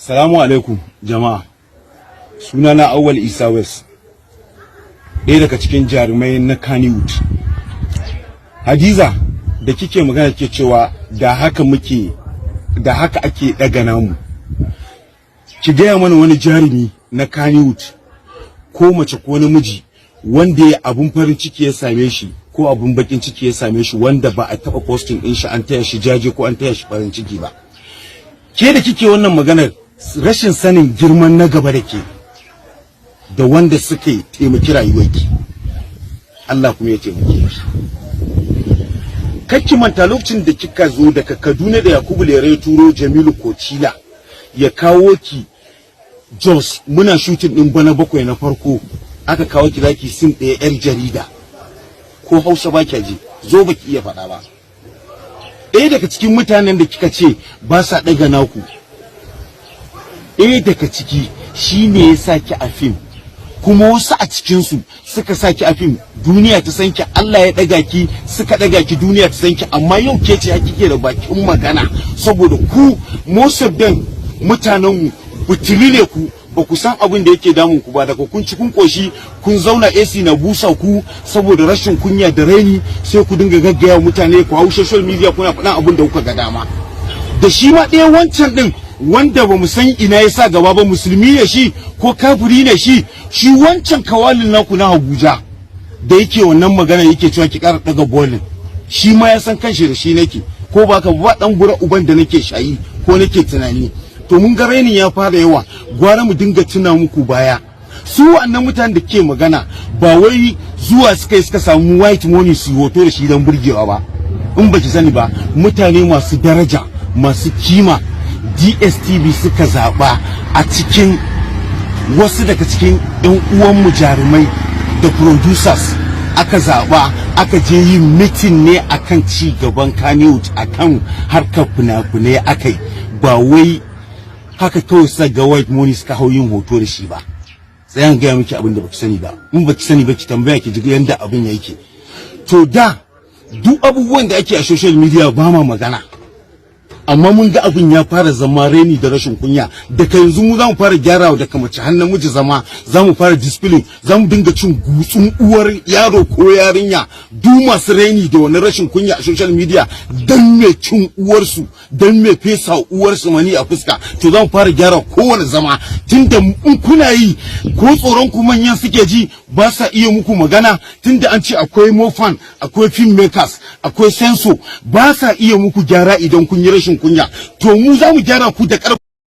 Salamu alaikum, jama'a. Sunana Awwal Isa West, ɗaya daga cikin jarumai na Kannywood. Hadiza da kike magana, ke cewa da haka muke, da haka ake ɗaga namu. Ki gaya mana wani jarumi na Kannywood, ko mace ko namiji, wanda ya abun farin ciki ya same shi ko abun bakin ciki ya same shi, wanda ba a taɓa posting ɗin shi an taya shi jaje ko an taya shi farin ciki ba. Ke da kike wannan maganar, rashin sanin girman na gaba da ke da wanda suke taimaki rayuwarki, Allah kuma ya taimake ki. Kakki manta lokacin da kika zo daga Kaduna da Yakubu Lere turo Jamilu Kocila ya kawo ki Jos, muna shooting din Bana Bakwai na farko, aka kawo ki zaki scene ɗaya, yar jarida, ko Hausa ba kya ji, zo baki iya faɗa ba. Ɗaya daga cikin mutanen da kika ce ba sa ɗaga naku, ɗaya daga ciki shine ya sa ki a fim, kuma wasu a cikinsu suka sa ki a fim, duniya ta san ki, Allah ya ɗaga ki, suka ɗaga ki, duniya ta san ki. Amma yau ke ce kike da bakin magana, saboda ku, most of them, mutanenmu butuli ne, ku ba ku san abin da yake damun ku ba. Daga kun ci kun koshi, kun zauna, AC na busa ku, saboda rashin kunya da raini sai ku dinga gaggaya mutane, ku hau social media kuna faɗan abin da kuka ga dama. Da shi ma ɗaya wancan ɗin wanda ba mu san ina ya sa gaba ba, musulmi ne shi ko kafiri ne shi, shi wancan kawalin naku na Abuja da yake wannan magana, yake cewa ki ƙara ɗaga bolin, shi ma ya san kanshi da shi nake, ko ba ka ba dan gura uban da nake shayi ko nake tunani. To, mun ga rainin ya fara yawa, gwara mu dinga tuna muku baya. Su wannan mutanen da ke magana, ba wai zuwa suka yi suka samu White Money su hoto da shi don burgewa ba. In baki sani ba, mutane masu daraja, masu kima, DSTV suka zaɓa a cikin wasu daga cikin 'yan uwanmu jarumai da producers, aka zaɓa, aka je yin meeting ne akan ci gaban Kannywood, akan harkar fina-finai akai. Ba wai haka kawai suka ga White Money suka hau yin hoto da shi ba. Sai an gaya miki abin da baki sani ba. In baki sani ba, ki tambaya ki ji yanda abin yake. To, da duk abubuwan da ake a social media ba ma magana, amma mun ga abin ya fara zama reni da rashin kunya. Daga yanzu mu za mu fara gyarawa, daga mace har namiji zama, za mu fara discipline, za mu dinga cin gutsun uwar yaro ko yarinya, duk masu reni da wani rashin kunya a social media, dan me cin uwarsu, dan me fesa uwarsu mani a fuska. To, za mu fara gyara kowane zama, tunda in kuna yi, ko tsoron ku manyan suke ji, ba sa iya muku magana, tunda an ce akwai mofan, akwai film makers, akwai censor, ba sa iya muku gyara idan kun yi rashin kunya. To, mu za mu gyara ku da ƙarfi.